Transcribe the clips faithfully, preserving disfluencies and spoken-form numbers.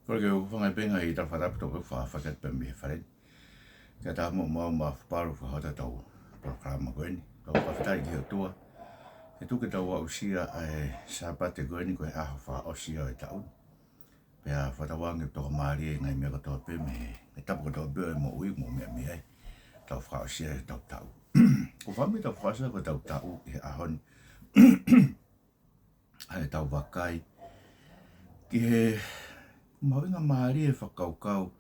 Kole ke u hūfanga pē ʻi he ngaahi tala fakatapu ʻoku fai atu pē mei he fale ni. Kae ʻatā mo au Maʻafu Palu fakahoko ʻetau polokalama ko eni. Tau fakafetaʻi ki he ʻOtua he tuku ke tau aʻusia ʻa e Sāpate ko eni ko e ʻaho fakaʻosi ʻo e taʻu. Pea fakatauange ʻe tokamālie e ngaahi meʻa kotoa pē mei he, mei he tapa kotoa pē ʻo e moʻui mo e meʻa mei ai. Tau fakaʻosi ʻetau taʻu. Ko e fakaʻosi ʻetau fakaʻosi ʻetau taʻu ʻi he ʻaho ni, ʻa ʻetau vakai ki he mahuʻingamālie e fakakaukau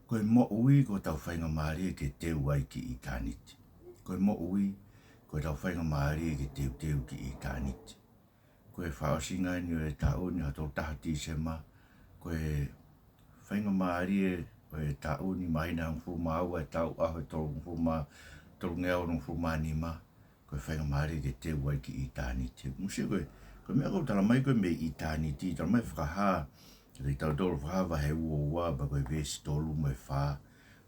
ko e moʻui ko ʻetau faingamālie ke teu ai ki ʻitāniti. Ko e moʻui ko ʻetau faingamālie ke teuteu ki ʻitāniti. Ko e fakaʻosinga eni ʻo e taʻu ni, ʻaho tolu taha Tīsema, ko e faingamālie ʻo e taʻu ni, māhina ʻe hongofulu mā ua e taʻu, ʻaho ʻe tolungofulu mā, tolungeau hongofulu mā nima, ko e faingamālie ke teu ai ki ʻitāniti. Mou sio ko e, ko e meʻa ʻoku tala mai ko e mei ʻitāniti, tala mai fakahā kiate kitautolu, Fakahā vahe ua ua, pea ko e veesi tolu mo e fā.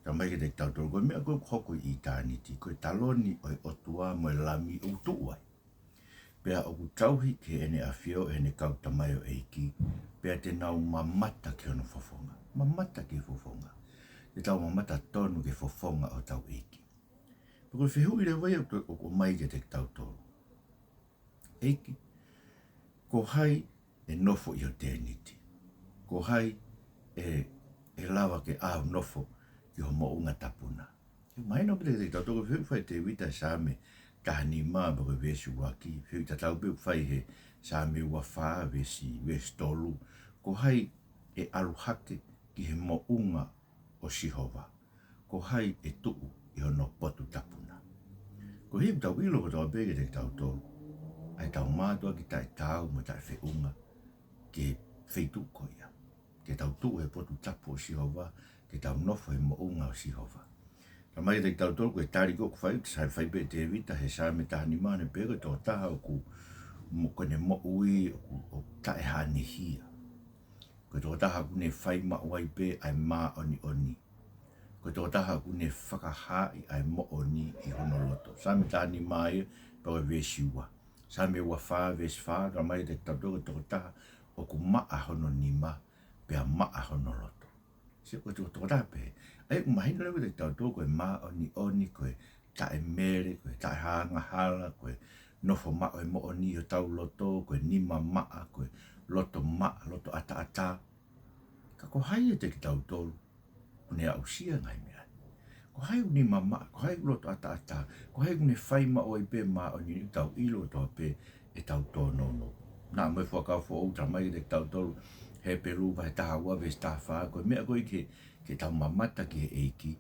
Tala mai kiate kitautolu, ko e meʻa ko ē ʻoku hoko ʻi ʻitāniti, ko e taloni ʻo e ʻOtua mo e Lami ʻoku tuʻu ai. Pea ʻoku tauhi ki heʻene ʻafio ʻe heʻene kau tamaioʻeiki, pea te nau mamata ki hono fofonga. Mamata ki he fofonga. Te tau mamata tonu ki he fofonga ʻo hotau ʻEiki. Pea ko e fehuʻi leva ia ʻoku, ʻoku ʻomai kiate kitautolu. ʻEiki, ko hai ʻe nofo ʻi ho tēniti? Ko hai ʻe, ʻe lava ke ʻalu ʻo nofo ki ho moʻunga tapu na? ʻOku mahino pē kiate kitautolu ko e fehuʻi ʻoku fai ʻe Tēvita he Saame taha nima pea ko e veesi ʻuluaki, fehuʻi tatau pē ʻoku fai he Saame ua fā veesi, veesi tolu, ko hai ʻe ʻalu hake ki he moʻunga ʻo Sihova? Ko hai ʻe tuʻu ʻi hono potu tapu na? Ko e hā ʻoku tau ʻilo kotoa pē kiate kitautolu, ʻa ʻetau mātuʻaki taʻetaau mo taʻefeʻunga ki he feituʻu ko ia. Ke tau tuʻu he potu tapu ʻo Sihova, ke tau nofo he moʻunga ʻo Sihova. Tala mai kiate kitautolu ko e tali ko ē ʻoku fai, sai fai pē ʻe Tēvita he Saame taha nima, ʻoku ne pehē ko e tokotaha ʻoku mo-, ko ʻene moʻui ʻoku, ʻoku taʻehanehia. Ko e tokotaha ʻoku ne fai maʻu ai pē ʻa e māʻoniʻoni. Ko e tokotaha ʻoku ne fakahaaʻi ʻa e moʻoni ʻi hono loto. Saame taha nima ia, pea ko e veesi ua. Saame ua fā, veesi fā, tala mai kiate kitautolu ko e tokotaha ʻoku maʻa hono nima, pea maʻa hono loto. Sio ko e toko-, tokotaha pē. ʻA ia ʻoku mahino leva kiate kitautolu ko e māʻoniʻoni, ko e taʻemele, ko e taʻeangahala, ko e nofo maʻu e moʻoni ʻi hotau loto, ko e nima maʻa, ko e loto maʻa, loto ʻataʻatā. Ka ko hai ʻiate kitautolu ʻoku ne aʻusia e ngaahi meʻa ni? Ko hai ʻoku nima maʻa, ko hai ʻoku loto ʻataʻatā, ko hai ʻoku ne fai maʻu ai pē māʻoniʻoni? ʻOku tau ʻilo kotoa pē ʻetau tōnounou. Naʻa mo e Fuakava Foʻou, tala mai kiate kitautolu, Hepelū vahe taha ua veesi taha fā, ko e meʻa ko ē ke, ke tau mamata ki he ʻEiki.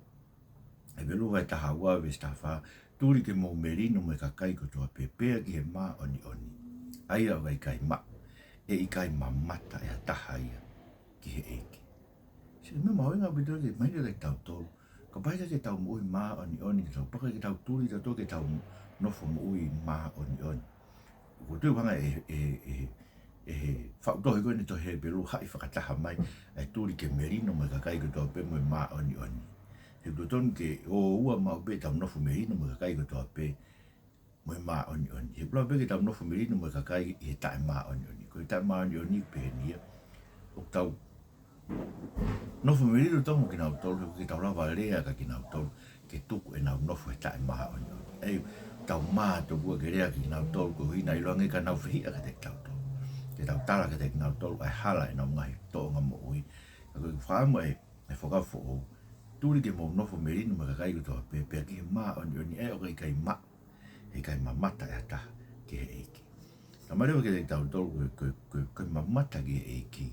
Hepelū vahe taha ua veesi taha fā, tuli ke mou melino mo e kakai kotoa pē, pea ki he māʻoniʻoni, ʻa ia ʻoku ʻikai maʻa, ʻe ʻikai mamata ʻe ha taha ia ki he ʻEiki. Sio, meʻa mahuʻinga ʻaupito ke mahino kiate kitautolu. Kapau ʻe ʻikai ke tau moʻui māʻoniʻoni, ke tau paka ke tau tuli kitautolu ke tau nofo moʻui māʻoniʻoni. ʻOku ou tui ʻoku hanga ʻe, ʻe, ʻe, ʻe he faʻu tohi ko eni tohi Hepelū ʻo haʻi fakataha mai ʻa e tuli ke melino mo e kakai kotoa pē mo e māʻoniʻoni. He ʻoku totonu ke ʻoua maʻu pē ʻetau nofo melino mo e kakai kotoa pē mo e māʻoniʻoni. He ʻoku lava pē ke tau nofo melino mo e kakai ʻi he taʻemāʻoniʻoni. Ko e taʻemāʻoniʻoni pehē ni ia, ʻoku tau nofo melino tautolu mo kinautolu, he ʻoku ʻikai ke tau lava lea kia kinautolu ke tuku ʻenau nofo he taʻemāʻoniʻoni. ʻE, tau mātuʻaki lea kia kinautolu koeʻuhi naʻa ʻiloange ka nau fehiʻa kiate kitautolu, ke tau tala kiate kinautolu ʻa e hala ʻenau ngaahi tōʻonga moʻui. Ka ko e fakaʻamu ʻa e, ʻa e Fuakava Foʻou, tuli ke mou nofo melino mo e kakai kotoa pē, pea ki he māʻoniʻoni, ʻa ia ʻoku ʻikai maʻa, ʻe ʻikai mamata ʻe ha taha ki he ʻEiki. Tala mai leva kiate kitautolu ko e, ko e, ko e, ko e mamata ki he ʻEiki.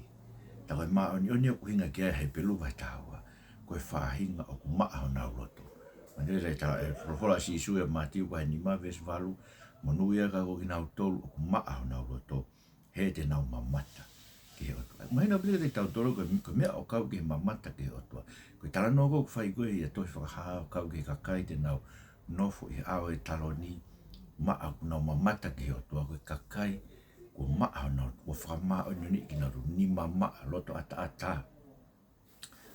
Tā ko e māʻoniʻoni ʻoku ʻuhinga ki ai ʻa Hepelū vahe taha ua, ko e faʻahinga ʻoku maʻa honau loto. Manatu leva e tala, e folofola ʻa Sīsū ʻia Mātiu vahe nima veesi valu, monūʻia ʻa kinautolu ʻoku maʻa honau loto, he te nau mamata ki he ʻOtua. Mahino ʻaupito kiate kitautolu ko e, ko e meʻa ʻoku kau ki he mamata ki he ʻOtua. Ko e talanoa ko ē ʻoku fai ko ē ʻi he tohi Fakahā ʻoku kau ki he kakai te nau nofo ʻi he ʻao ʻo e taloni, maʻa ʻoku nau mamata ki he ʻOtua, ko e kakai kuo maʻa honau, kuo fakamāʻoniʻoniʻi kinautolu, nima maʻa, loto ʻataʻatā.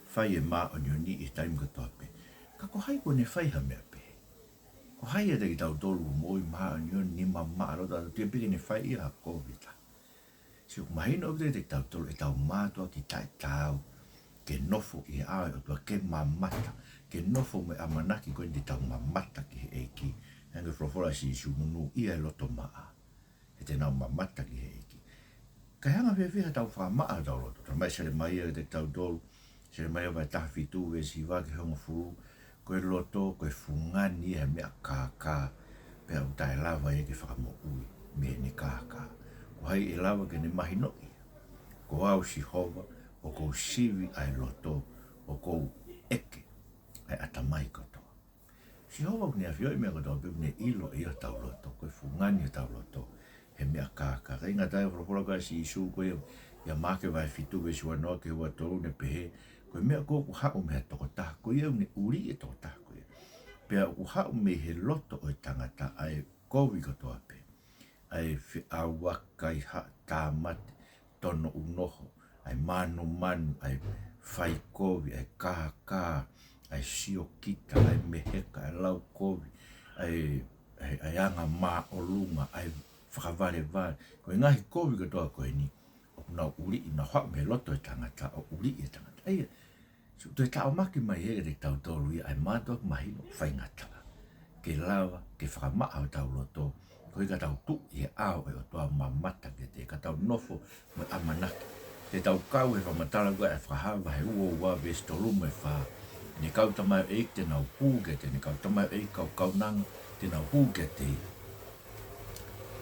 Fai e māʻoniʻoni ʻi he taimi kotoa pē. Ka ko hai kuo ne fai ha meʻa pehē? Ko hai ʻiate kitautolu ʻoku moʻui māʻoniʻoni, nima maʻa, loto ʻataʻatā, teʻeki pē ke ne fai ia ha koveta? Sio, ʻoku mahino ʻaupito kiate kitautolu ʻetau mātuʻaki taʻetaau ke nofo ʻi he ʻao ʻo e ʻOtua, ke mamata, ke nofo mo e ʻamanaki ko eni te tau mamata ki he ʻEiki. Hangē ko e folofola ʻa Sīsū, monūʻia e loto maʻa, he te nau mamata ki he ʻEiki. Ka ʻe anga fēfē haʻatau fakamaʻa hotau loto? Talamai ʻe Selemaia kiate kitautolu, Selemaia vahe taha fitu veesi hiva ki he hongofulu, ko e loto, ko e fungani ia he meʻa kākā, pea ʻoku taʻelava ia ke fakamoʻui mei heʻene kākā. Ko hai ʻe lava ke ne mahinoʻi? Ko au Sihova, ʻoku ou sivi ʻa e loto, ʻoku ou ʻeke ʻa e ʻatamai kotoa. Sihova ʻoku ne ʻafioʻi e meʻa kotoa pē, ʻoku ne ʻilo ʻe ia hotau loto, ko e fungani hotau loto he meʻa kākā. ʻIkai ngata ai, folofola ko ē ʻa Sīsū ko ia ʻia Maʻake vahe fitu veesi uanoa ki he uatolu, ne pehē, ko e meʻa ko ē ʻoku haʻu mei ha tokotaha, ko ia ʻoku ne ʻuliʻi e tokotaha ko ia. Pea ʻoku haʻu mei he loto ʻo e tangata ʻa e kovi kotoa pē, ʻa e feʻauaki, kaihaʻa, tāmate, tono ʻunoho, ʻa e manumanu, ʻa e faikovi, ʻa e kākā, ʻa e siokita, ʻa e meheka, ʻa e laukovi, ʻa e, ʻa e, ʻa e anga māʻolunga, ʻa e fakavalevale. Ko e ngaahi kovi kotoa ko eni, ʻoku nau ʻuliʻi, nau haʻu mei he loto ʻo e tangata, ʻo ʻuliʻi e tangata. ʻA ia, ʻoku toe taʻomaki mai ia kiate kitautolu ia ʻa e mātuʻaki mahino, faingataʻa ke lava ke fakamaʻa hotau loto, koeʻuhi ka tau tuʻu ʻi he ʻao ʻo e ʻOtua, mamata kiate ia, ka tau nofo mo e ʻamanaki. Te tau kau he fakamatala ko ē ʻa e Fakahā vahe uaua veesi tolu mo e fā. ʻEne kau tamaioʻeiki te nau hū kiate ia, ʻene kau tamaioʻeiki kau kaunanga te nau hū kiate ia,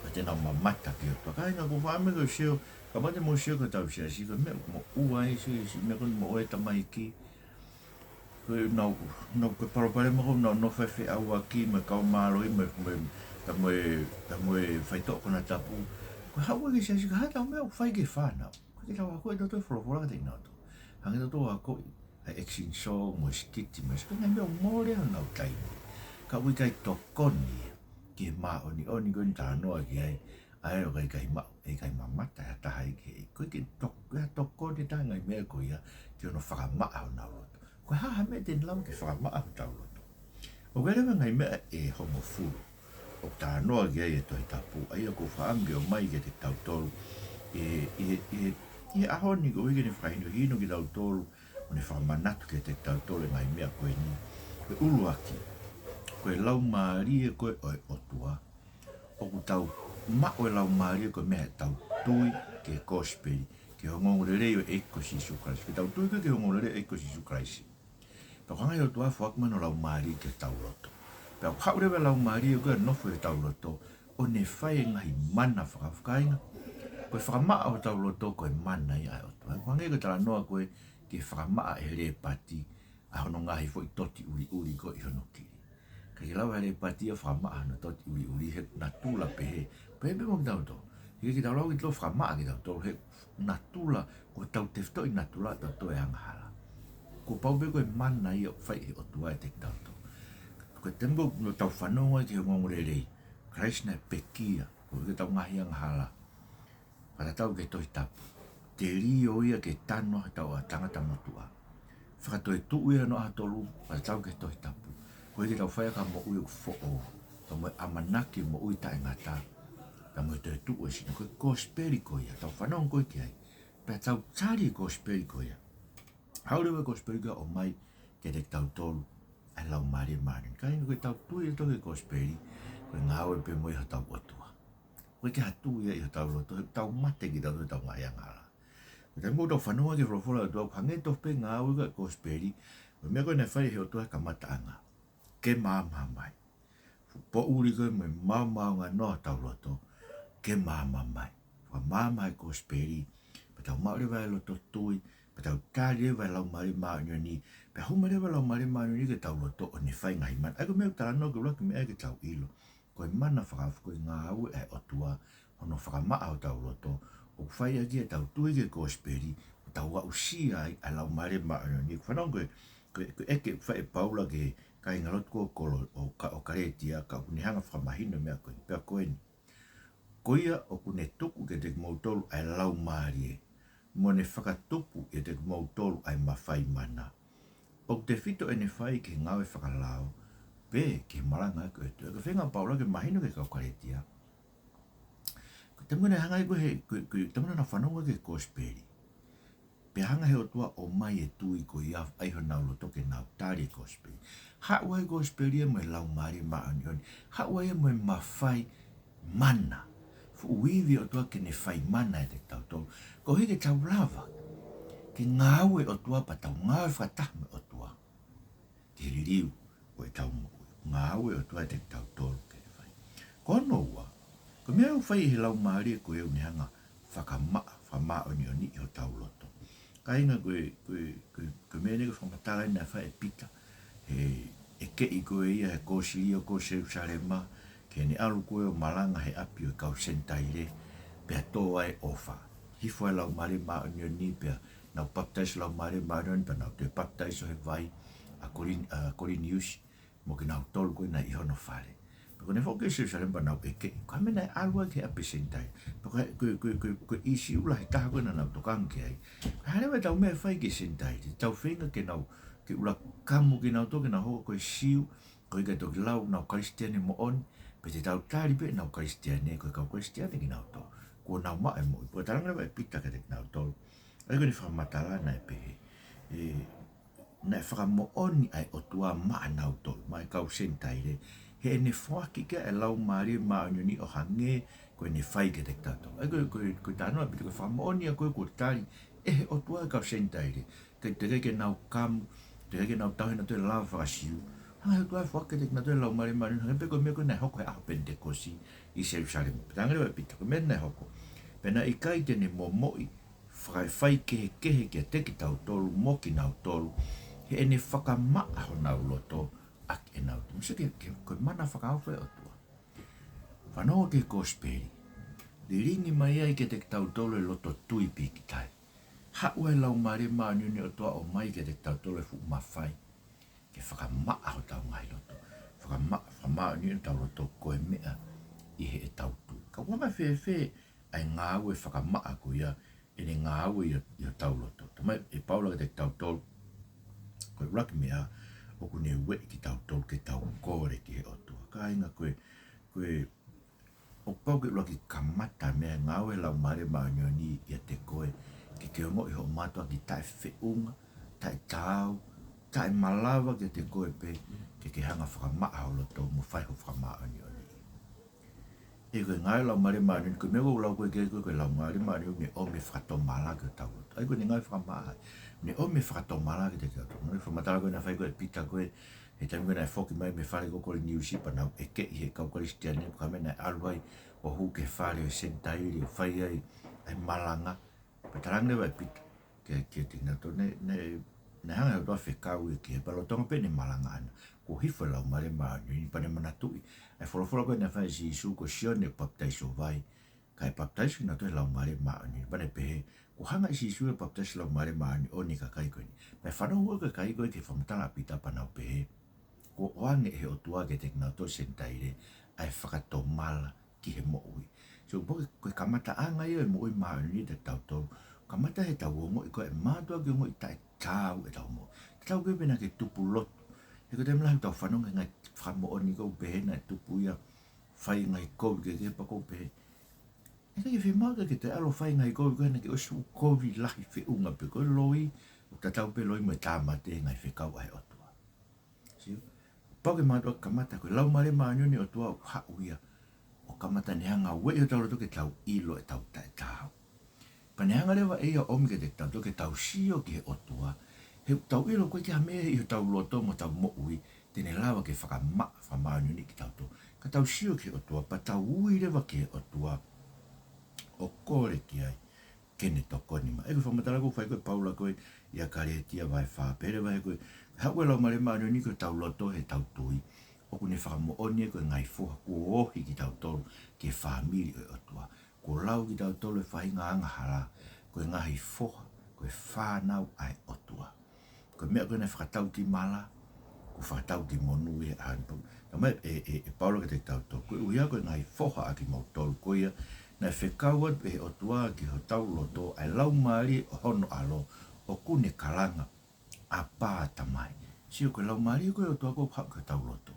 pea te nau mamata ki he ʻOtua. Kāinga, ʻoku ou fakaʻamu ke u sio, kapau te mou sio ki hotau siasi, ko e meʻa ʻoku moʻua ai, siʻi, siʻi meʻa ko eni, moʻua e tamaiki. Ko e nau, nau, ko e palopalema ko ē, nau nofo ʻo feʻauaki mo e kau mālohi, mo e, mo e, pea mo e, pea mo e faitoʻo konatapu. Ko e haʻu ki he siasi, ka ʻi ai haʻatau meʻa ʻoku fai ki he fānau, ʻoku ʻikai ke tau akoʻi ʻe tautolu e folofola kiate kinautolu. Hangē ʻoku tau akoʻi ʻa e action song mo e sikiti, mo e sikiti, ngaahi meʻa ʻoku mole honau taimi, ka ʻoku ʻikai tokoni ia ki he māʻoniʻoni ko eni ʻoku talanoa ki ai, ʻa ia ʻoku ʻikai maʻu, ʻe ʻikai mamata ha taha ia ki he, ʻoku ʻikai tok-, ʻikai tokoni ha taha e ngaahi meʻa ko ia ki hono fakamaʻa honau loto. Ko e hā ha meʻa te ne lava ke fakamaʻa hotau loto? ʻOku ʻi ai leva e ngaahi meʻa ʻe hongofulu ʻoku talanoa ki ai e Tohi Tapu, ʻa ia ʻoku ou fakaʻamu ke ʻomai kiate kitautolu ʻi he, ʻi he, ʻi he, ʻi he ʻaho ni, koeʻuhi ke ne fakahinohino kitautolu, mo ne fakamanatu kiate kitautolu e ngaahi meʻa ko eni. Ko e ʻuluaki, ko e Laumālie ko ē ʻo e ʻOtua. ʻOku tau maʻu e Laumālie ko e meʻa heʻetau tui ki he kosipeli, ki he ongoongolelei ʻo e ʻEiki ko Sīsū Kalaisi. Ke tau tui ko ē ki he ongoongolelei ʻo e ʻEiki ko Sīsū Kalaisi, pea ʻoku hanga ʻe he ʻOtua ʻo foaki mai hono Laumālie ki hotau loto. Pea ʻoku haʻu leva e Laumālie ko ē ʻo nofo ʻi hotau loto, ʻo ne fai e ngaahi mana fakaofo, kāinga. Ko e fakamaʻa hotau loto ko e mana ia ʻa e ʻOtua. ʻOku hangē ko e talanoa ko ē ki he fakamaʻa ʻe he lēpati ʻa hono ngaahi foʻi toti ʻuliʻuli ko ē ʻi hono kili. ʻIkai ke lava e lēpati ia ʻo fakamaʻa hono toti ʻuliʻuli, he natula pehē. Pehē pē mo kitautolu. ʻIkai ke tau lava ke toe fakamaʻa kitautolu, he natula, ko hotau tefitoʻi natula ʻatautolu e angahala. Kuo pau pē ko e mana ia ʻoku fai ʻe he ʻOtua ʻiate kitautolu. Ko e taimi ko ē ʻoku tau fanongo ai ki he ongoongolelei, Kalaisi naʻe pekia koeʻuhi ko ʻetau ngaahi angahala, fakatatau ki he Tohi Tapu, telio ia ke tanu ʻa hotau tangata motuʻa. Fakatoetuʻu ia ʻi onoʻaho tolu, fakatatau ki he Tohi Tapu, koeʻuhi ke tau fai ʻaki ha moʻui ʻoku foʻou, pea mo e ʻamanaki moʻui taʻengata, pea mo e toetuʻu ʻo e sino. Ko e kosipeli ko ia ʻoku tau fanongo ko ē ki ai, pea tau tali e kosipeli ko ia. Haʻu leva e kosipeli ko ia ʻo ʻomai kiate kitautolu ʻa e Laumālie Māʻoniʻoni. Kāinga, ko ʻetau tui ʻatautolu ki he kosipeli, ko e ngāue pē mo ia hotau ʻOtua. ʻOku ʻikai ke ʻi ai ha tui ia ʻi hotau loto, he ʻoku tau mate kitautolu ʻi heʻetau ngaahi angahala. Ko e taimi ʻoku tau fanongo ai ki he folofola ʻa e ʻOtua, ʻoku hangē tofu pē e ngāue ko ē ʻa e kosipeli, ko e meʻa ko ē naʻe fai ʻe he ʻOtua he kamataʻanga: Ke maama mai. Fuʻu poʻuli ko ē mo e maomaonganoa hotau loto, ke maama mai. Fakamaama ʻe he kosipeli, pea tau maʻu leva e loto tui, pea tau tali leva e Laumālie Māʻoniʻoni, pea hū mai leva e Laumālie Māʻoniʻoni ki hotau loto ʻo ne fai e ngaahi mana. ʻA ia ko e meʻa ʻoku talanoa ki ai e ʻuluaki meʻa ke tau ʻilo, ko e mana fakaofo ko e ngāue ʻa e ʻOtua hono fakamaʻa hotau loto, ʻoku fai ʻaki ʻetau tui ki he kosipeli, ʻo tau aʻusia ai ʻa e Laumālie Māʻoniʻoni. Ko e fanongo ko ē, ko e, ko e ʻeke ʻoku fai ʻe Paula ki he kāingalotu ko ē ʻo Kolo-, ʻo Ka-, ʻo Kalētia, ka ʻoku ne hanga ʻo fakamahino e meʻa ko eni. Pea ko eni: Ko ia ʻoku ne tuku kiate kimoutolu ʻa e Laumālie, mo ne fakatupu ʻiate kimoutolu ʻa e mafai mana, ʻoku tefito ʻene fai ki he ngāue fakalao, pe ki he malangaʻaki ʻo e ʻOtua. Ko e feinga ʻa Paula ke mahino ki he kau Kalētia, ko e taimi naʻe hanga ai ko ē he, ko e, ko e taimi naʻa nau fanongo ki he kosipeli, Pea hanga he ʻOtua ʻo ʻomai e tui ko ia ʻi honau loto ke nau tali e kosipeli. Haʻu ai e kosipeli ia mo e Laumālie Māʻoniʻoni. Haʻu ai ia mo e mafai mana. Fuʻu ivi ʻOtua ke ne fai mana ʻiate kitautolu. Koeʻuhi ke tau lava ke ngāue ʻOtua pea tau ngāue fakataha mo e ʻOtua ke liliu ʻo ʻetau moʻui. Ngāue ʻOtua ʻiate kitautolu ke fai. Ko hono ua, ko e meʻa ʻoku fai ʻe he Laumālie ko ia ʻoku ne hanga fakamaʻa, fakamāʻoniʻoniʻi hotau loto. Kāinga, ko e, ko e, ko e, ko e meʻa eni ko e fakamatala eni naʻe fai ʻe Pita, he ʻekeʻi ko ia he kōsilio ko Selusalema, ke ne ʻalu ko ē ʻo malanga he ʻapi ʻo e kau Senitaile, pea tō ai e ʻofa. Hifo ai e Laumālie Māʻoniʻoni pea nau papitaiso he Laumālie Māʻoniʻoni pea nau toe papitaiso he vai ʻa Kolin-, ʻa Koliniusi mo kinautolu ko ē naʻe ʻi hono fale. Pea ko ʻene foki ki Selusalema pea nau ʻekeʻi, ko e hā e meʻa naʻe ʻalu ai ki he ʻapi Senitaile? Pea ko e, ko e, ko e, ko e, ko e ʻīsiu lahi taha ko ē naʻa nau tokanga ki ai. Ko e hā leva ʻetau meʻa ʻe fai ki he Senitaile? Te tau feinga ke nau, ke ʻuluaki kamu kinautolu ke nau hoko ko e Siu, koeʻuhi ka toki lau ʻenau Kalisitiane moʻoni, pe te tau tali pē ʻenau Kalisitiane, ko e kau Kalisitiane kinautolu kuo nau maʻu e moʻui? Pea talaange leva ʻe Pita kiate kinautolu, ʻa ia ko ʻene fakamatala naʻe pehē, ē, naʻe fakamoʻoni ʻa e ʻOtua maʻanautolu, maʻa e kau Senitaile, heʻene foaki ki ai e Laumālie Māʻoniʻoni ʻo hangē ko ʻene fai kiate kitautolu. ʻA ia ko e, ko e, ko e talanoa ʻa Pita, ko e fakamoʻoni ia ko ē kuo tali ʻe he ʻOtua e kau Senitaile. Ke, teʻeki ke nau kamu, teʻeki ke nau tauhi ʻenautolu e lao faka-Siu. Hanga he ʻOtua ʻo foaki kiate kinautolu e Laumālie Māʻoniʻoni, hangē pē ko e meʻa ko ē naʻe hoko he ʻaho Penitekosi ʻi Selusalema. Pea talaange leva ʻe Pita, ko e meʻa naʻe hoko, pea naʻe ʻikai te ne momoʻi fakafaikehekehe kiate kitautolu mo kinautolu, heʻene fakamaʻa honau loto ʻaki ʻenau tui. Sio ki he, ki he, ko e mana fakaofo ʻa e ʻOtua. Fanongo ki he kosipeli. Lilingi mai ai kiate kitautolu e loto tui pīkitai. Haʻu ai e Laumālie Māʻoniʻoni ʻo ʻOtua ʻo ʻomai kiate kitautolu e fuʻu mafai ke fakamaʻa hotau ngaahi loto. Fakamaʻa, fakamāʻoniʻoniʻi hotau loto ko e meʻa ʻi heʻetau tui. Ka ʻoku hanga fēfē ʻa e ngāue fakamaʻa ko ia ʻene ngāue ʻi ho-, ʻi hotau loto? Talamai ʻe Paula kiate kitautolu, ko e ʻuluaki meʻa, ʻoku ne ueʻi kitautolu ke tau kole ki he ʻOtua. Kāinga, ko e, ko e, ʻoku pau ke ʻuluaki kamata e meʻa, ngāue e Laumālie Māʻoniʻoni ʻiate koe, ke ke ongoʻi hoʻo mātuʻaki taʻefeʻunga, taʻetaau, taʻemalava kiate koe pē, ke ke hanga fakamaʻa ho loto mo fai ho fakamāʻoniʻoni. ʻE ko e ngāue e Laumālie Māʻoniʻoni, ko e meʻa ʻoku ou lau ko ē ki ai ko e, ko e Laumālie Māʻoniʻoni ʻoku ne ʻomi e fakatomala ki hotau loto. ʻA ia ko ʻene ngāue fakamaʻa, ne ʻomi e fakatomala kiate kitautolu. Mo e fakamatala ko ē naʻe fai ko ē ʻe Pita ko ē, he taimi ko ē naʻe foki mai mei he fale ko Koliniusi pea nau ʻekeʻi he kau Kalisitiane, pea ko e meʻa naʻe ʻalu ai ʻo hū ki he fale ʻo e Senitaile ʻo fai ai ʻa e malanga. Pea talaange leva ʻe Pita ki, kiate kinautolu, naʻe, naʻe, naʻe hanga he ʻOtua ʻo fekau ia ki ai, pea lolotonga pē ʻene malanga ʻana, kuo hifo e Laumālie Māʻoniʻoni, pea ne manatuʻi ʻa e folofola ko ē naʻe fai ʻe Sīsū ko Sione ʻoku papitaiso vai, kae papitaiso kinautolu he Laumālie Māʻoniʻoni. Pea ne pehē, kuo hanga ʻe Sīsū ʻo papitaiso he Laumālie Māʻoniʻoni e kakai ko eni. Pea fanongo e kakai ko ē ki he fakamatala ʻa Pita pea nau pehē, kuo ʻoange ʻe he ʻOtua kiate kinautolu Senitaile ʻa e fakatomala ki he moʻui. So, pau ke, ko e kamataʻanga ia e moʻui māʻoniʻoni ʻiate kitautolu. Kamata heʻetau ongoʻi ko e mātuʻaki ongoʻi taʻetaau ʻetau moʻui. Tatau ko ē pe naʻa ke tupu lotu. He ko e taimi lahi ʻoku tau fanongo he ngaahi fakamoʻoni ʻoku pehē naʻe tupu ia fai e ngaahi kovi kehekehe pea ʻoku pehē, ʻe ʻikai ke fiemaʻu ke ke toe ʻalu ʻo fai e ngaahi kovi ko ē, naʻa ke ʻosi fuʻu kovi lahi feʻunga pē, ko e loi, ʻoku tatau pē loi mo e tāmate he ngaahi fekau ʻa e ʻOtua. Sio? Pau ke mātuʻaki kamata, ko e Laumālie Māʻoniʻoni ʻo e ʻOtua ʻoku haʻu ia ʻo kamata ne hanga ʻo ueʻi hotau loto ke tau ʻilo ʻetau taʻetaau. Pea ne hanga leva ʻe ia ʻo ʻomi kiate kitautolu ke tau sio ki he ʻOtua. He ʻoku tau ʻilo ko e ʻikai ha meʻa ʻi hotau loto mo hotau moʻui te ne lava ke fakamaʻa, fakamāʻoniʻoniʻi kitautolu. Ka tau sio ki he ʻOtua, pea tau ui leva ki he ʻOtua ʻo kole ki ai ke ne tokoni mai. ʻA ia ko e fakamatala ʻoku fai ko ē ʻe Paula ko ē ʻia Kalētia vahe fā, pehē leva he ko e, haʻu e Laumālie Māʻoniʻoni ki hotau loto heʻetau tui, ʻoku ne fakamoʻoni ko e ngaahi foha kuo ohi kitautolu ki he fāmili ʻo e ʻOtua. Kuo lau kitautolu ʻe he faʻahinga angahala ko e ngaahi foha, ko e fānau ʻa e ʻOtua. Ko e meʻa ko ē naʻe fakatau ki mala, kuo fakatau ki monū ʻi he ʻaho ni. Talamai ʻe, ʻe, ʻe Paula kiate kitautolu, koeʻuhi ko e ngaahi foha ʻa kimoutolu ko ia, naʻe fekau atu ʻe he ʻOtua ki hotau loto ʻa e Laumālie ʻo hono ʻAlo, ʻoku ne kalanga, ʻApā, Tamai. Sio, ko e Laumālie ko ē ʻo e ʻOtua ʻoku haʻu ki hotau loto.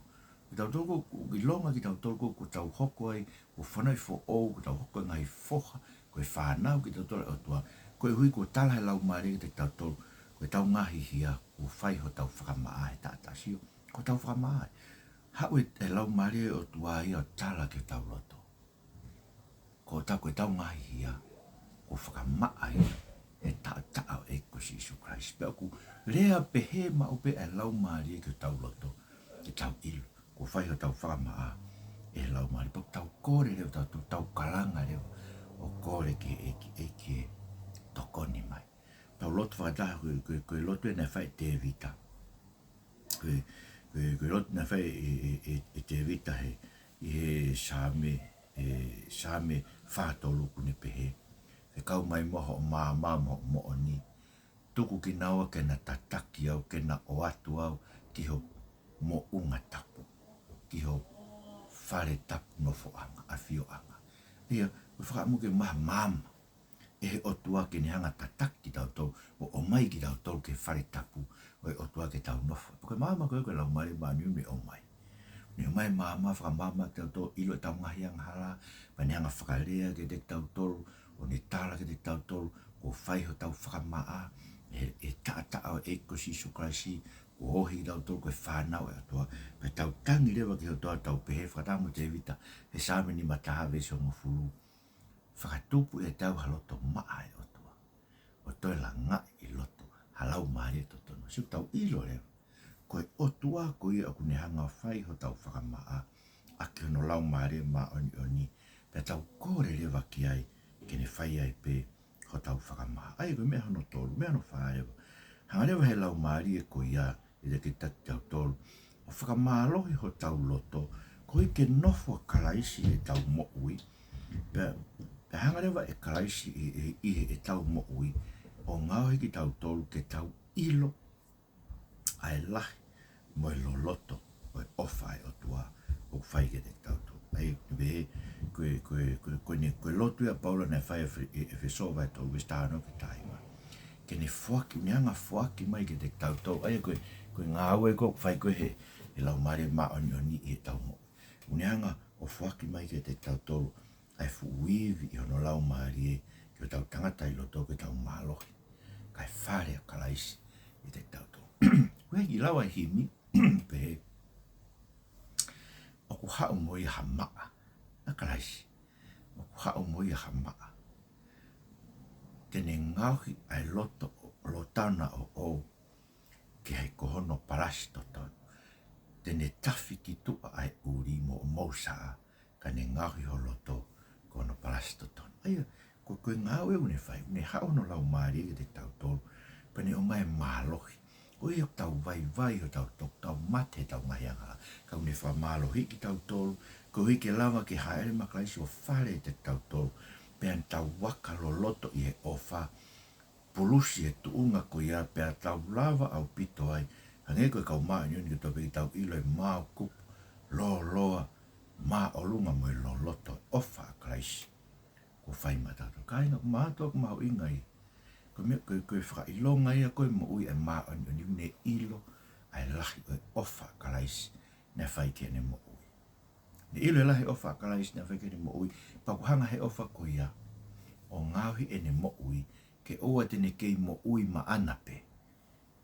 Kitautolu ʻoku, ʻoku ʻilonga kitautolu ʻoku, ʻoku tau hoko ai, ʻoku fanauʻi foʻou, ʻoku tau hoko ko e ngaahi foha, ko e fānau kitautolu ʻa e ʻOtua. Koeʻuhi kuo tala he Laumālie kiate kitautolu, ko ʻetau ngaahi hia, kuo fai hotau fakamaʻa he taʻataʻa. Sio, ko hotau fakamaʻa. Haʻu e, e Laumālie ʻo e ʻOtua ia ʻo tala ki hotau loto. Ko ʻetau, ko ʻetau ngaahi hia, kuo fakamaʻa ia he taʻataʻa ʻo e ʻEiki ko Sīsū Kalaisi. Pea ʻoku lea pehē maʻu pē ʻa e Laumālie ki hotau loto, ke tau ʻilo kuo fai hotau fakamaʻa ʻe he Laumālie. Pea ʻoku tau kole leva, tau, tau, tau kalanga leva ʻo kole ki he ʻEiki, ʻEiki ē, tokoni mai. Tau lotu fakataha, ko e, ko e, ko e lotu ē naʻe fai ʻe Tēvita. Ko e, ko e, ko e lotu naʻe fai ʻe, ʻe, ʻe, ʻe Tēvita he, ʻi he Saame, ʻe, Saame fā tolu ʻoku ne pehē: Fekau mai muʻa hoʻo maama mo hoʻo moʻoni. Tuku kinaua ke na tataki au, ke na ʻoatu au ki ho moʻunga tapu, ki ho fale tapu nofoʻanga, ʻafioʻanga. ʻA ia, ko e fakaʻamu ke maama ʻe he ʻOtua ke ne hanga ʻo tataki kitautolu, ʻo ʻomai kitautolu ki he fale tapu ʻo e ʻOtua ke tau nofo. Pea ko e maama ko ē ko e Laumālie Māʻoniʻoni ʻoku ne ʻomai. Ne ʻomai maama, fakamaama kitautolu, ʻilo ʻetau ngaahi angahala, pea ne hanga ʻo fakalea kiate kitautolu, ʻo ne tala kiate kitautolu, kuo fai hotau fakamaʻa he, he taʻataʻa ʻo e ʻEiki ko Sīsū Kalaisi, kuo ohi kitautolu ko e fānau ʻa e ʻOtua. Pea tau tangi leva ki he ʻOtua, tau pehē fakataha mo Tēvita he Saame nima taha veesi hongofulu: Fakatupu ʻiate au ha loto maʻa, ʻe ʻOtua, ʻo toe langaʻi ʻi loto ha laumālie totonu. Sio, tau ʻilo leva ko e ʻOtua ko ia ʻoku ne hanga ʻo fai hotau fakamaʻa ʻaki hono Laumālie Māʻoniʻoni, pea tau kole leva ki ai ke ne fai ai pē hotau fakamaʻa. ʻA ia ko e meʻa hono tolu, meʻa hono fā leva. Hanga leva he Laumālie ko ia ʻiate kitautolu ʻo fakamālohi hotau loto, koeʻuhi ke nofo ʻa Kalaisi ʻi heʻetau moʻui. Pea, pea hanga leva ʻe Kalaisi ʻi, ʻi, ʻi heʻetau moʻui ʻo ngaohi kitautolu ke tau ʻilo ʻa e lahi mo e loloto ʻo e ʻofa ʻa e ʻOtua ʻoku fai kiate kitautolu. ʻA ia, ʻa ia, ko e, ko e, ko e, ko e, ko e lotu ia ʻa Paula naʻe fai ʻi ʻEfe-, ʻi ʻEfesō vahe tolu veesi taha ono ki he taha hiva. Ke ne foaki, ne hanga ʻo foaki mai kiate kitautolu. ʻA ia, ko e, ko e ngāue ko ē ʻoku fai ko ē he, he Laumālie Māʻoniʻoni ʻi heʻetau moʻui. ʻOku ne hanga ʻo foaki mai kiate kitautolu ʻa e fuʻu ivi ʻi hono Laumālie ki hotau tangata ʻi loto, ke tau mālohi, kae fale ʻa Kalaisi ʻiate kitautolu. Ko e kiʻi lau ʻa e himi, pehē: ʻOku haʻu mo ia ha maʻa, ʻa Kalaisi. ʻOku haʻu mo ia ha maʻa. Te ne ngaohi ʻa e loto, loto ʻo na ʻo, ʻo, ke hā ko hono palasi totonu. Te ne tafi ki tuʻa ʻa e ʻuli mo, mo e sā, ka ne ngaohi ho loto ko hono palasi totonu. ʻA ia, ko, ko e ngāue ʻoku ne fai, ʻoku ne haʻu hono Laumālie kiate kitautolu, pea ne ʻomai e mālohi. Ko ia ʻoku tau vaivai hotau, tau, tau mate heʻetau ngaahi angahala, ka ʻoku ne fakamālohiʻi kitautolu, koeʻuhi ke lava ke hāʻele mai ʻa Kalaisi ʻo fale ʻiate kitautolu, pea ne tau vakaloloto ʻi he ʻofa, pulusi e tuʻunga ko ia, pea tau lava ʻaupito ai, hangē ko e kau māʻoniʻoni kotoa pē, ke tau ʻilo e māukupu, lōloa, māʻolunga mo e loloto ʻofa ʻa Kalaisi kuo fai maʻatautolu. Kāinga, ʻoku mātuʻaki mahuʻinga ia. Ko e meʻa, ko e, ko e fakaʻilonga ia ko ē e moʻui ʻa e māʻoniʻoni, ʻoku ne ʻilo ʻa e lahi ʻo e ʻofa ʻa Kalaisi naʻe fai ki heʻene moʻui. Ne ʻilo e lahi ʻofa ʻa Kalaisi naʻe fai ki heʻene moʻui, pea ʻoku hanga he ʻofa ko ia ʻo ngaohi ʻene moʻui, ke ʻoua te ne kei moʻui maʻana pē,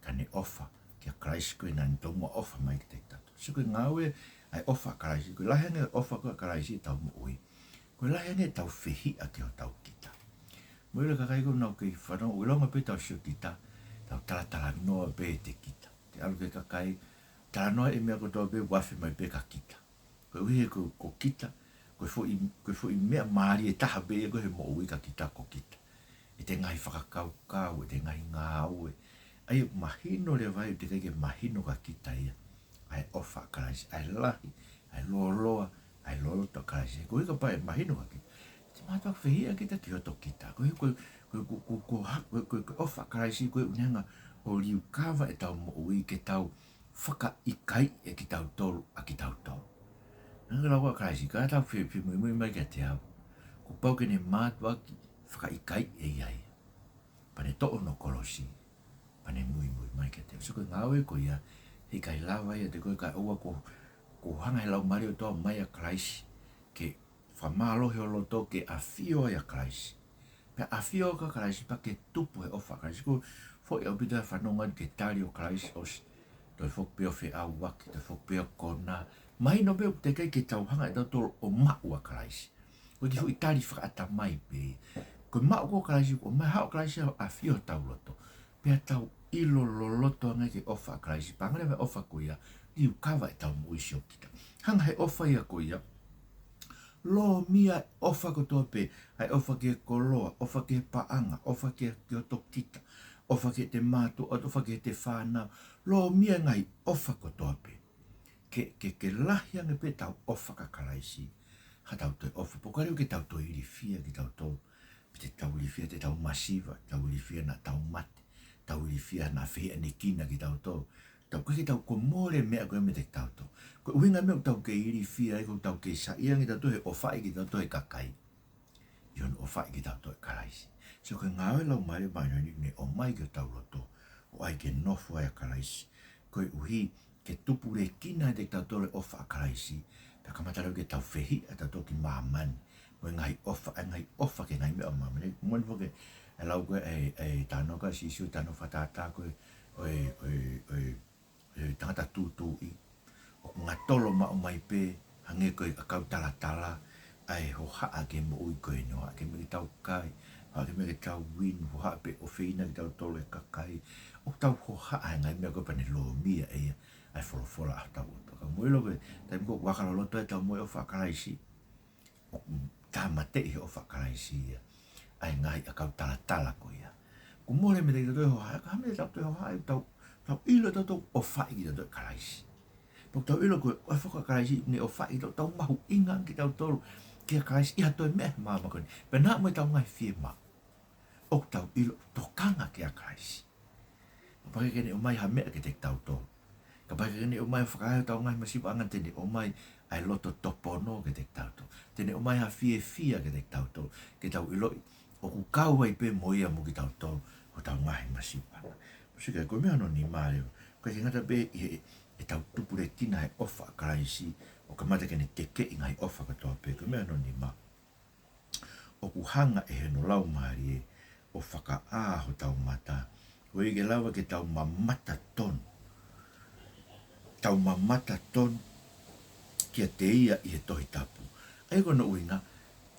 ka ne ʻofa kia Kalaisi ko ē naʻa ne tomuʻa ʻofa mai kiate kitautolu. Sio, ko e ngāue ʻa e ʻofa ʻa Kalaisi, ko e lahi ange e ʻofa ko ē ʻa Kalaisi ʻi heʻetau moʻui, ko e lahi ange ʻetau fehiʻa ki hotau kita. Mou ʻilo e kakai ko ē ʻoku nau kei fanongo, ʻoku ʻilonga pē ʻetau sio kita, tau talatalanoa pē ʻete kita. Te ʻalu ki he kakai, talanoa e meʻa kotoa pē, ʻoku afe mai pē ka kita. Koeʻuhi he ko, ko kita, ko e foʻi, ko e foʻi meʻa mālie taha pē ia ko ē he moʻui, ka kita ko kita. ʻEte ngaahi fakakaukau, ʻete ngaahi ngāue. ʻA ia ʻoku mahino leva ai ʻoku teʻeki ke mahino kia kita ia ʻa e ʻofa ʻa Kalaisi, ʻa e lahi, ʻa e lōloa, ʻa e loloto ʻa Kalaisi. Koeʻuhi kapau ʻe mahino kia kita, te mātuʻaki fehiʻa kita ki hoto kita. Koeʻuhi ko, ko, ko, ko, ko ha-, ko, ko, ko e ʻofa ʻa Kalaisi ko ē ʻoku ne hanga ʻo liukava ʻetau moʻui ke tau fakaʻikaiʻi ʻe kitautolu ʻa kitautolu. Hangē ko e lau ʻa Kalaisi, ka tau fe-, femuimui mai kiate au, kuo pau ke ne mātuʻaki fakaʻikaiʻi ʻe ia ia. Pea ne toʻo hono kolosi, pea ne muimui mai kiate au. Sio, ko e ngāue ko ia, heʻikai lava ia ʻiate koe kae ʻoua kuo, kuo hanga he Laumālie ʻo e ʻOtua ʻo ʻomai ʻa Kalaisi ke fakamālohi ho loto ke ʻafio ai ʻa Kalaisi. Pea ʻafio ʻa Kalaisi pea ke tupu he ʻofa ʻa Kalaisi. Ko e foʻi ʻaupito e fanongo atu ki he tali ʻo Kalaisi ʻosi. Toe foki pē ʻo feʻauaki, toe foki pē ʻo konā. Mahino pē ʻoku teʻeki ai ke tau hanga ʻe tautolu ʻo maʻu ʻa Kalaisi. Ko e kiʻi foʻi tali fakaʻatamai pē. Ko e maʻu ko ē ʻa Kalaisi, ko e ʻomai ʻa Kalaisi ʻo ʻafio hotau loto. Pea tau ʻilo loloto ange ki he ʻofa ʻa Kalaisi. Pea hangē ko e ʻofa ko ia, liukava ʻetau moʻui siokita. Hanga he ʻofa ia ko ia, lōmia e ʻofa kotoa pē, ʻa e ʻofa ki he koloa, ʻofa ki he paʻanga, ʻofa ki he, ki he tokita, ʻofa ki heʻete mātuʻa, ʻofa ki heʻete fānau, lōmia e ngaahi ʻofa kotoa pē. Ke, ke, ke lahi ange pē ʻetau ʻofa kia Kalaisi, ha tau toe ʻofa, pea ʻoku ʻikai ke tau toe ilifia kitautolu, pe te tau ilifia ʻetau masiva, tau ilifia naʻa tau mate, tau ilifia naʻa fehiʻanekina kitautolu. Tau kei ke tau ko mole meʻa ko ē meiate kitautolu. Ko e ʻuhinga meʻa ʻoku tau kei ilifia ai, ko ʻetau kei saiʻia ange kitautolu he ʻofaʻi kitautolu he kakai, ʻi hono ʻofaʻi kitautolu ʻe Kalaisi. So ko e ngāue ʻa e Laumālie Māʻoniʻoni ʻoku ne ʻomai ki hotau loto, ʻo ʻai ke nofo ai ʻa Kalaisi. Koeʻuhi ke tupulekina ʻiate kitautolu e ʻofa ʻa Kalaisi, pea kamata leva ke tau fehiʻa tautolu ki māmani mo e ngaahi ʻofa, ʻa e ngaahi ʻofa ki he ngaahi meʻa ʻo māmani. Moʻoni foki e lau ko ē ʻa e, ʻa e talanoa ʻa Sīsū, talanoa fakatātā ko ē ʻo e, ʻo e, ʻo e, ʻo e tangata tūtuuʻi. ʻOku ngatolo maʻu mai pē, hangē ko e ʻakau talatala, ʻa e hohaʻa ki he moʻui ko eni, hohaʻa ki he meʻa ke tau kai, hohaʻa ki he meʻa ke tau inu, hohaʻa pē ʻofeina kitautolu ʻe he kakai. ʻOku tau hohaʻa he ngaahi meʻa ko ē pea ne lōmia ʻe ia ʻa e folofola ʻa hotau ʻOtua. Ka mou ʻilo ko e taimi ko ē ʻoku aka loloto ai ʻetau moʻui ʻofa ʻa Kalaisi, ʻoku tāmateʻi he ʻofa ʻa Kalaisi ia ʻa e ngaahi ʻakau talatala ko ia. Ko e mole meiate kitautolu e hohaʻa, ka hā meʻa te tau toe hohaʻa ai, tau, tau ʻilo ʻe tautolu ʻoku ʻofaʻi kitautolu ʻe Kalaisi. Pea ʻoku tau ʻilo ko e ʻofa ʻa Kalaisi ʻoku ne ʻofaʻi kitautolu, tau mahuʻinga ange kitautolu kia Kalaisi ʻi ha toe meʻa he māmani ko eni. Pea naʻa mo ʻetau ngaahi fiemaʻu, ʻoku tau ʻilo tokanga kia Kalaisi. Kapau ʻe ʻikai ke ne ʻomai ha meʻa kiate kitautolu, kapau ʻe ʻikai ke ne ʻomai ʻo fakahaofi hotau ngaahi masivaʻanga, te ne ʻomai ʻa e loto topono kiate kitautolu. Te ne ʻomai ha fiefia kiate kitautolu, ke tau ʻiloʻi ʻoku kau ai pē mo ia mo kitautolu hotau ngaahi masivaʻanga. Sio ki ai, ko e meʻa hono nima leva. ʻOku ʻikai ke ngata pē ʻi he, ʻetau tupulekina he ʻofa ʻa Kalaisi, ʻo kamata ke ne tekeʻi e ngaahi ʻofa kotoa pē. Ko e meʻa hono nima, ʻoku hanga ʻe hono Laumālie ʻo fakaʻā hotau mata, ʻo ʻikai ke lava ke tau mamata tonu, tau mamata tonu kiate ia ʻi he Tohi Tapu. ʻA ia ko hono ʻuhinga,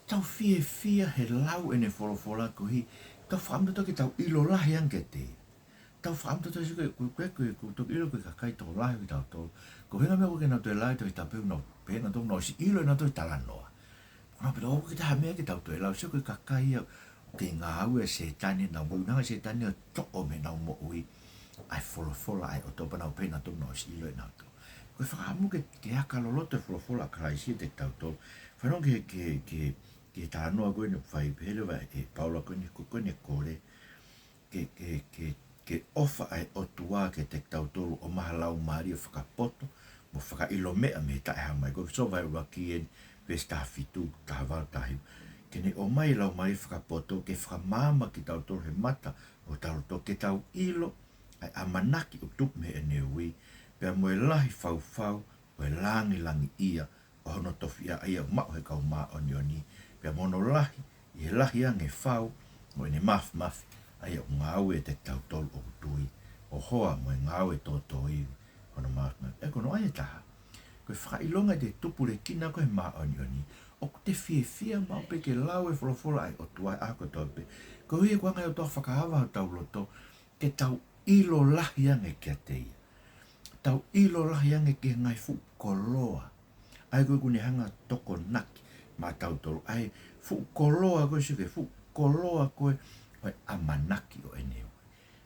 tau fiefia he lau ʻene folofola koeʻuhi, tau fakaʻamu tautolu ke tau ʻilo lahi ange kiate ia. Tau fakaʻamu tautolu, sio ki ai, ko e, ko e, ko e, ko e toki ʻilo ko e kakai tokolahi ʻo kitautolu, ko e ʻuhinga meʻa ko ē ke nau toe lau e Tohi Tapu, nau pehē ʻe nautolu kuo nau ʻosi ʻilo ʻe nautolu e talanoa. Ko e ʻuhinga pē ʻoku ʻikai ke ʻi ai ha meʻa ke tau toe lau, sio ki ai, ko e kakai ia ʻoku kei ngāue ʻa Sētane, nau moʻui ʻi he anga ʻa Sētane ʻo toʻo mei heʻenau moʻui ʻa e folofola ʻa e ʻOtua, pea nau pehē ʻe nautolu kuo nau ʻosi ʻilo ʻe nautolu. Ko e fakaʻamu ke, ke aka loloto e folofola ʻa Kalaisi kiate kitautolu. Fanongo ki he, ki he, ki he, ki he talanoa ko eni ʻoku fai, pehē leva ʻe Paula ko eni, ko, ko eni e kole ke, ke, ke, ke ʻofa ʻa e ʻOtua kiate kitautolu ʻo ʻomai ha laumālie fakapoto mo fakaʻilo meʻa mei he taʻehāmai. Ko e ʻEfesō vahe ʻuluaki eni, veesi taha fitu, taha valu, taha hiva. Ke ne ʻomai e laumālie fakapoto ke fakamaama kitautolu he mata ʻo hotau loto, ke tau ʻilo ʻa e ʻamanaki ʻoku tupu mei heʻene ui, pea mo e lahi faufau ʻo e lāngilangiʻia ʻo hono tofiʻa, ʻa ia ʻoku maʻu ʻe he kau māʻoniʻoni, pea mo hono lahi ʻi he lahi ange e fau ʻo ʻene māfimafi, ʻa ia ʻoku ngāue ʻiate kitautolu ʻoku tui, ʻo hoa mo e ngāue tōtōivi ʻo hono māfimafi. ʻA ia ko hono ʻai ʻe taha, ko e fakaʻilonga ʻete tupulekina ko ē he māʻoniʻoni, ʻoku te fiefia maʻu pē ke lau e folofola ʻa e ʻOtua he ʻaho kotoa pē. Koeʻuhi ko e hanga ʻe he ʻOtua ʻo fakaava hotau loto, ke tau ʻilo lahi ange kiate ia. Tau ʻilo lahi ange ki he ngaahi fuʻu koloa ʻa ia ko ē ʻoku ne hanga ʻo tokonaki maʻatautolu, ʻa e fuʻu koloa ko ē, sio ki he fuʻu koloa ko ē ʻo e ʻamanaki ʻo ʻene ui.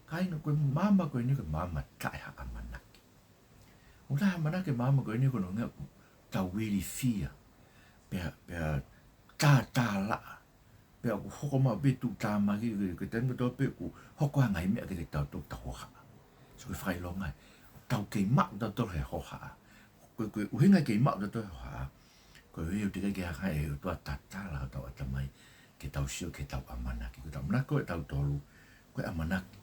Kāinga, ko e maama ko eni ko e maama taʻe ha ʻamanaki. ʻOku taʻe ha ʻamanaki e maama ko eni, ko hono ʻuhinga ʻoku tau ilifia, pea, pea tātālaʻa, pea ʻoku hoko maʻu pē e tuʻutāmaki, ko e, ko e taimi kotoa pē ʻoku hoko ai e ngaahi meʻa kiate kitautolu, tau hohaʻa. So ko e fakaʻilonga ia, tau kei maʻu tautolu he hohaʻa. Ko e, ko e ʻuhinga e kei maʻu tautolu he hohaʻa, koeʻuhi ʻoku teʻeki ke hanga ʻe he ʻOtua ʻo tatala hotau ʻatamai ke tau sio ki heʻetau ʻamanaki. Ko ʻetau ʻamanaki ko ē ʻatautolu, ko e ʻamanaki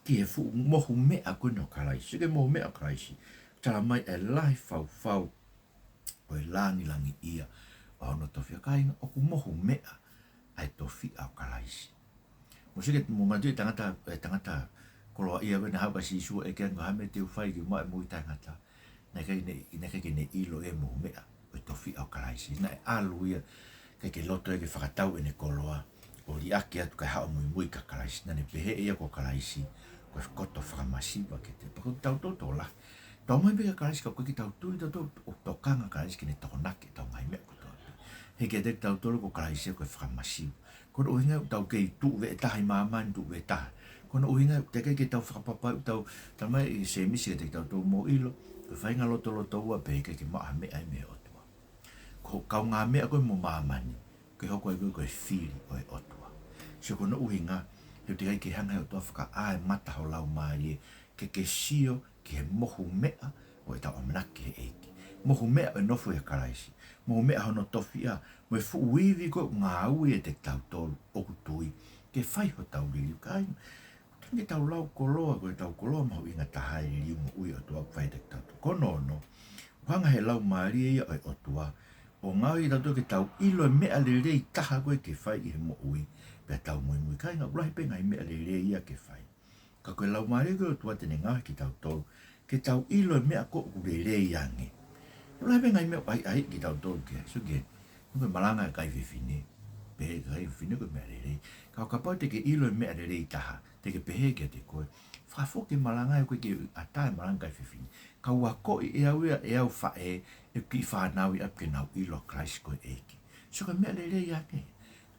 ki he fuʻu mohu meʻa ko eni ʻo Kalaisi. Sio ki he mohu meʻa ʻo Kalaisi. Tala mai e lahi faufau ʻo e lāngilangiʻia ʻo hono tofiʻa. Kāinga, ʻoku mohu meʻa ʻa e tofiʻa ʻo Kalaisi. Mou sio ki he, mou manatuʻi e tangata, e tangata koloaʻia ko ē naʻe haʻu kia Sīsū ʻo ʻeke ange, ko e hā e meʻa te u fai ke u maʻu e moʻui taʻengata. Naʻe ʻikai ke ne, naʻe ʻikai ke ne ʻilo e mohu meʻa ʻo e tofiʻa ʻo Kalaisi. Naʻe ʻalu ia, ʻikai ke loto ia ke fakatau ʻene koloa ʻo liʻaki atu kae haʻu ʻo muimui kia Kalaisi. Naʻa ne pehē ʻe ia ko Kalaisi ko e koto fakamasiva kiate ia. Pea ko kitautolu tokolahi, tau ō mai pē kia Kalaisi ka ʻoku ʻikai ke tau tui tautolu ʻoku tokanga Kalaisi ke ne tokonaki ʻetau ngaahi meʻa kotoa pē. He kiate kitautolu ko Kalaisi ia ko e fakamasiva. Ko hono ʻuhinga ʻoku tau kei tuʻu veʻe taha ʻi māmani, tuʻu veʻe taha. Ko hono ʻuhinga ʻoku teʻeki ai ke tau fakapapauʻi ʻetau, talamai ʻe Sēmisi kiate kitautolu, mou ʻilo, ko e faʻahinga lotolotoua pē, ʻikai ke maʻu ha meʻa ia mei he ʻOtua. Ko e kaungāmeʻa ko ē mo māmani, ke hoko ai ko ē ko e fili ʻo e ʻOtua. Sio, ko hono ʻuhinga he ʻoku teʻeki ai ke hanga ʻe he ʻOtua ʻo fakaʻā e mata ho laumālie ke ke sio ki he mohu meʻa ʻo ʻetau ʻamanaki ki he ʻEiki. Mohu meʻa ʻo e nofo ʻia Kalaisi. Mohu meʻa hono tofiʻa, mo e fuʻu ivi ko ē ʻoku ngāue ʻiate kitautolu ʻoku tui, ke fai hotau liliu. Kāinga, tonu ke tau lau koloa, ko ʻetau koloa mahuʻinga taha e liliu moʻui ʻo e ʻOtua ʻoku fai ʻiate kitautolu. Ko hono ono, ʻoku hanga ʻe he Laumālie ia ʻo e ʻOtua ʻo ngaohi kitautolu ke tau ʻilo e meʻa lelei taha ko ē ke fai ʻi he moʻui, pea tau muimui. Kāinga, ʻoku lahi pē ngaahi meʻa lelei ia ke fai. Ka ko e Laumālie ko ē ʻo e ʻOtua te ne ngaohi kitautolu ke tau ʻilo e meʻa ko ē ʻoku lelei ange. ʻOku lahi pē ngaahi meʻa ʻoku ʻai, ʻai kitautolu ki ai. Sio ki he, ko e malanga ʻa e kakai fefine. Pehē ʻe he kakai fefine ko e meʻa lelei. Ka ʻo kapau te ke ʻilo e meʻa lelei taha, te ke pehē kiate koe, fakafoki e malanga, ʻoku ʻikai ke ʻatā e malanga ʻa e kakai fefine. Ka u akoʻi ʻe au ia ʻe au faʻē ʻeku kiʻi fānau ʻi ʻapi ke nau ʻilo Kalaisi ko e ʻEiki. Sio, ko e meʻa lelei ange.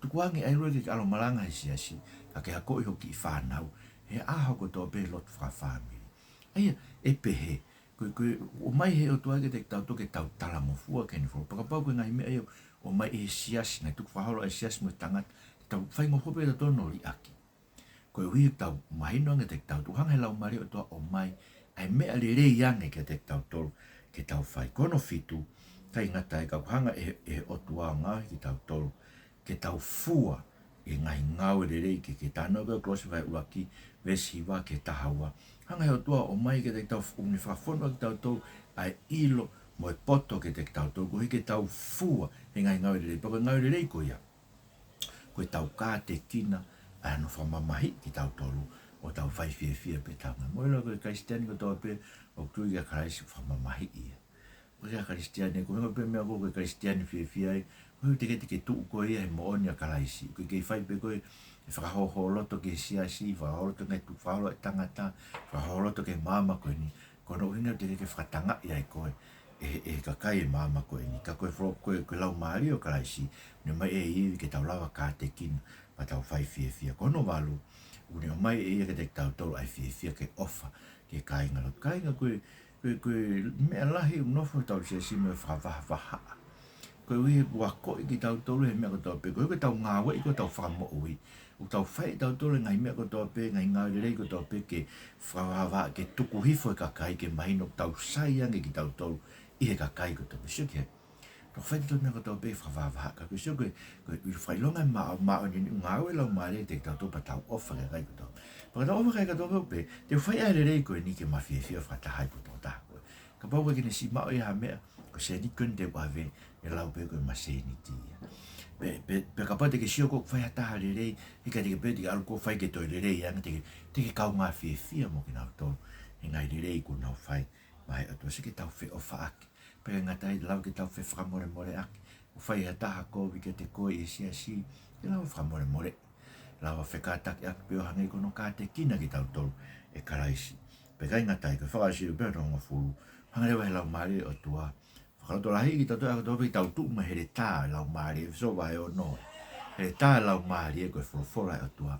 Tukuange ʻa e ʻilo ke ke ʻalu ʻo malanga he siasi, ka ke akoʻi hoʻo kiʻi fānau he ʻaho kotoa pē he lotu fakafāmili. ʻA ia, ʻe pehē, ko e, ko e, ʻomai ʻe he ʻOtua kiate kitautolu ke tau talangofua ki heʻene folofola. Pea kapau ko e ngaahi meʻa ia ʻoku ʻomai ʻe he siasi, ngaahi tukufakaholo ʻa e siasi mo e tangata, te tau faingofua pē tautolu ʻo liʻaki. Koeʻuhi ʻoku tau mahino ange kiate kitautolu, hanga ʻe he Laumālie ʻo e ʻOtua ʻo ʻomai ʻa e meʻa lelei ange kiate kitautolu ke tau fai. Ko hono fitu, ʻikai ngata ai ka ʻoku hanga ʻe he, ʻe he ʻOtua ʻo ngaohi kitautolu ke tau fua ʻi he ngaahi ngāue lelei kehekehe. Talanoa ko ē Kolose vahe ʻuluaki, veesi hiva ki he taha ua. Hanga ʻe he ʻOtua ʻo ʻomai kiate kitautolu, ʻo ne fakafonu ʻaki kitautolu ʻa e ʻilo mo e poto kiate kitautolu, koeʻuhi ke tau fua he ngaahi ngāue lelei. Pea ko e ngāue lelei ko ia, ko ʻetau kātekina ʻa hono fakamamahiʻi kitautolu ʻo tau fai fiefia pē ʻi he taʻengata. Mou ʻilo ko e Kalisitiane kotoa pē ʻoku tui kia Kalaisi ʻoku fakamamahiʻi ia. ʻOku ʻikai ke Kalisitiane, ko e ʻuhinga pē meʻa ko ē ko e Kalisitiane fiefia ai, ko e teʻeki ke tuʻu koe ia he moʻoni ʻa Kalaisi. ʻOku ke kei fai pē koe e fakahōhōloto ki he siasi, fakahōhōloto ki he tukufakaholo ʻa e tangata, fakahōhōloto ki he māmani ko eni. Ko hono ʻuhinga ʻoku teʻeki ke fakatangaʻi ai koe ʻe he, ʻe he kakai e māmani ko eni. Ka ko e fo-, ko e, ko e Laumālie ʻo Kalaisi, ʻoku ne ʻomai e ivi ke tau lava kātekina, pea tau fai fiefia. Ko hono valu, ʻoku ne ʻomai ʻe ia kiate kitautolu ʻa e fiefia ke ʻofa ki he kāingalotu. Kāinga, ko e, ko e, ko e meʻa lahi ʻoku nofo ʻi hotau siasi mo e fakavahavahaʻa. Koeʻuhi he ʻoku akoʻi kitautolu he meʻa kotoa pē. Koeʻuhi ko ʻetau ngāueʻi ko ē hotau fakamoʻui, ʻoku tau fai ʻe tautolu e ngaahi meʻa kotoa pē, ngaahi ngāue lelei kotoa pē, ke fakavahavahaʻa, ke tuku hifo e kakai, ke mahino ʻoku tau sai ange kitautolu ʻi he kakai kotoa pē. Sio ki he, tau fai tautolu e meʻa kotoa pē fakavahavahaʻa, ka ko e sio ko e, ko e ʻilo fakaʻilonga e mā-, māʻoniʻoni ʻoku ngāue e Laumālie kiate kitautolu pea tau ʻofa ki he kakai kotoa. Pea ka tau ʻofa ki he kakai kotoa pē, te u fai ʻa e lelei ko eni ke ma fiefia fakataha ai mo ho tokotaha ko ē. Kapau ʻoku ʻikai ke ne siʻi maʻu ia ha meʻa, ko e sēniti ko eni te u ʻave, ʻe lau pē ko e ma sēniti ia. Pe, pe, pe kapau te ke sio ʻoku fai ha taha lelei, he ʻikai te ke pehē te ke ʻalu koe ʻo fai ke toe lelei ange, te ke, te ke kaungā fiefia mo kinautolu he ngaahi lelei kuo nau fai maʻa e ʻOtua. Sio ki heʻetau feʻofaʻaki. Pea ʻikai ngata ai, lava ke tau fefakamolemoleʻaki. ʻOku fai ha taha kovi kiate koe ʻi he siasi, te ke lava ʻo fakamolemoleʻi. Lava ʻo fekātakiʻaki pē ʻo hangē ko hono kātekina kitautolu ʻe Kalaisi. Pea ʻikai ngata ai, ko e fakaʻosi pē hono hongofulu, hanga leva ʻe he Laumālie ʻo e ʻOtua ʻo fakalotolahiʻi kitautolu ʻa e kotoa pē ke tau tuʻu mo e heletā ʻo e Laumālie, ʻEfesō vahe ono. Heletā ʻo e Laumālie ko e folofola ʻa e ʻOtua.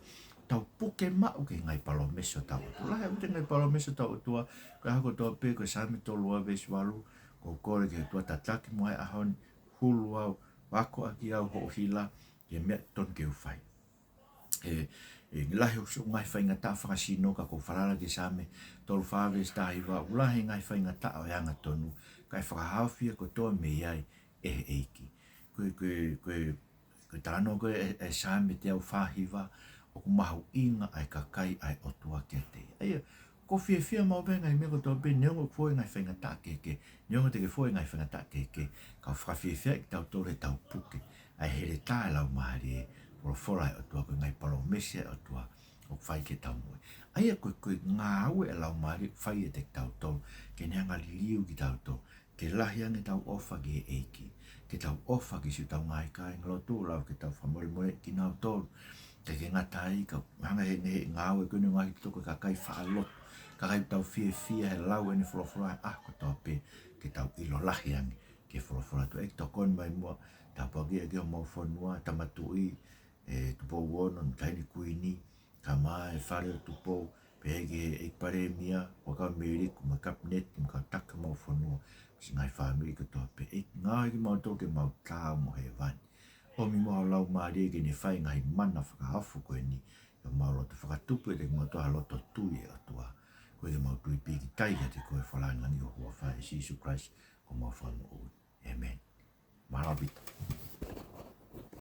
Tau puke maʻu ki he ngaahi palōmesi ʻo hotau ʻOtua. Lahi ʻaupito e ngaahi palōmesi ʻo hotau ʻOtua, ko e ʻaho kotoa pē, ko e Saame tolu ua veesi valu, ʻoku ou kole ki he ʻOtua, tataki muʻa au he ʻaho ni, hulu au, ʻo akoʻaki au hoʻo hila, ki he meʻa totonu ke u fai. ʻE, ʻe lahi hoku siʻi ngaahi faingataʻa fakasino, ka ʻoku ou falala ki he Saame tolu fā veesi taha hiva, ʻoku lahi e ngaahi faingataʻa ʻo e angatonu, kae fakahaofi ia kotoa mei ai ʻe he ʻEiki. Ko e, ko e, ko e, ko e talanoa ko ē ʻa e, ʻa e Saame teau fā hiva, ʻoku mahuʻinga ʻa e kakai ʻa e ʻOtua kiate ia. ʻA ia, ʻoku ou fiefia maʻu pē he ngaahi meʻa kotoa pē, neongo ʻoku fou e ngaahi faingataʻa kehekehe, neongo te ke fou he ngaahi faingataʻa kehekehe, ka ʻoku fakafiefiaʻi kitautolu heʻetau puke ʻa e heletā ʻo e Laumālie, folofola ʻa e ʻOtua, ko e ngaahi palōmesi ʻa e ʻOtua ʻoku fai ki heʻetau moʻui. ʻA ia ko e, ko e ngāue ʻa e Laumālie ʻoku fai ʻiate kitautolu ke ne hanga ʻo liliu kitautolu, ke lahi ange ʻetau ʻofa ki he ʻEiki, ke tau ʻofa ki siʻotau ngaahi kāingalotu, lava ke tau fakamolemoleʻi kinautolu. Kae ʻikai ke ngata ai, ka hanga ʻe he, he ngāue ko eni ʻo e ngaahi toko kakai faʻa lotu, kakai ʻoku tau fiefia he lau ʻene folofola he ʻaho kotoa pē, ke tau ʻilo lahi ange ki he folofola ʻa e ʻOtua. ʻEiki, tokoni mai muʻa, tāpuakiʻi ʻEiki homau fonua, Tama Tuʻi, ʻe Tupou Ono, mo e Taʻahine Kuini, kae ʻumaʻā e Fale ʻo Tupou, pehē ki he ʻEiki Palēmia, Huʻakavameiliku, mo e Kapineti, mo e kau taki homau fonua, mo siʻi ngaahi fāmili kotoa pē. ʻEiki, ngāueʻi kimautolu ke mau taau mo hēvani. ʻOmi muʻa ho Laumālie ke ne fai e ngaahi mana fakaofo ko eni ʻi homau loto, fakatupu ʻiate kimautolu ha loto tui ʻa e ʻOtua. Ko ia mau tui pīkitai kiate koe, falala ʻi ho huafa, ʻia Sīsū Kalaisi ko homau Fakamoʻui. ʻĒmeni. Mālō ʻaupito.